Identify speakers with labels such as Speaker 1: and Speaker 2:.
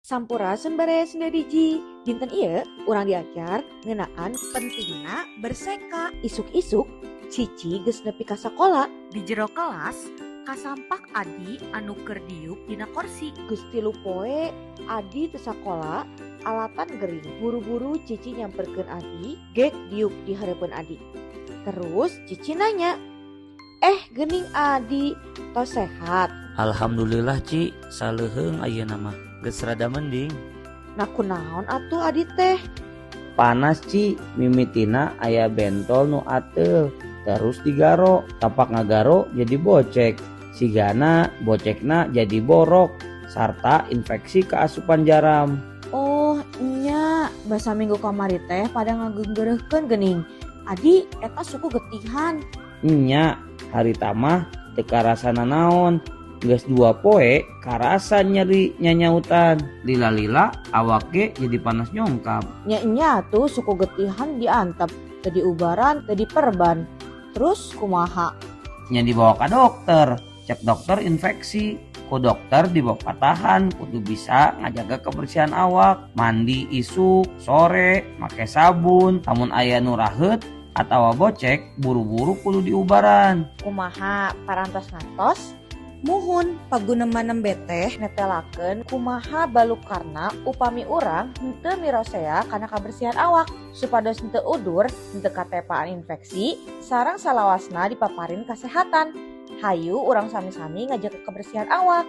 Speaker 1: Sampurasun, Baraya Sunda Digi. Dinten ieu urang diajar ngeunaan pentingna berseka. Isuk-isuk Cici geus nepi ka sakola. Di jero kelas kasampak Adi anu keur diuk dina korsi. Geus 3 poe Adi teu sakola alatan gering. Buru-buru Cici nyamperkeun Adi, gek diuk di hareupeun Adi. Terus Cici nanya, "Eh, geuning Adi, tos sehat?"
Speaker 2: Alhamdulillah, Ci, saleuheung ayeuna mah. Geus rada mending.
Speaker 1: Nah, kunaon atuh Adi teh?
Speaker 2: Panas, Ci, mimitina aya bentol nu ateul, terus digaro, tapak ngagaro jadi bocek. Sigana bocekna jadi borok sarta infeksi kaasupan jaram.
Speaker 1: Oh nya, basa minggu kamari teh pada ngageunggeureuhkeun geuning. Adi eta suku getihan.
Speaker 2: Nya, harita mah teu karasa nanaon. Geus 2 poe karasa nyeri nyanyautan. Lila-lila awak ge jadi panas nyongkab.
Speaker 1: Nya nya tuh suku getihan diantep, teu diubaran, teu diperban. Terus kumaha?
Speaker 2: Nya dibawa ka dokter. Cek dokter infeksi. Ku dokter dipapatahan kudu bisa ngajaga kebersihan awak, mandi isuk, sore, make sabun, lamun aya nu raheut atawa bocek buru-buru kudu diubaran.
Speaker 1: Kumaha, parantos ngartos? Muhun, paguneman nembe teh netelakeun kumaha balukarna upami urang henteu mirosea kana kabersihan awak supados henteu udur, henteu katepaan infeksi, sareng salawasna dipaparin kasehatan. Hayu urang sami-sami ngajaga kebersihan awak.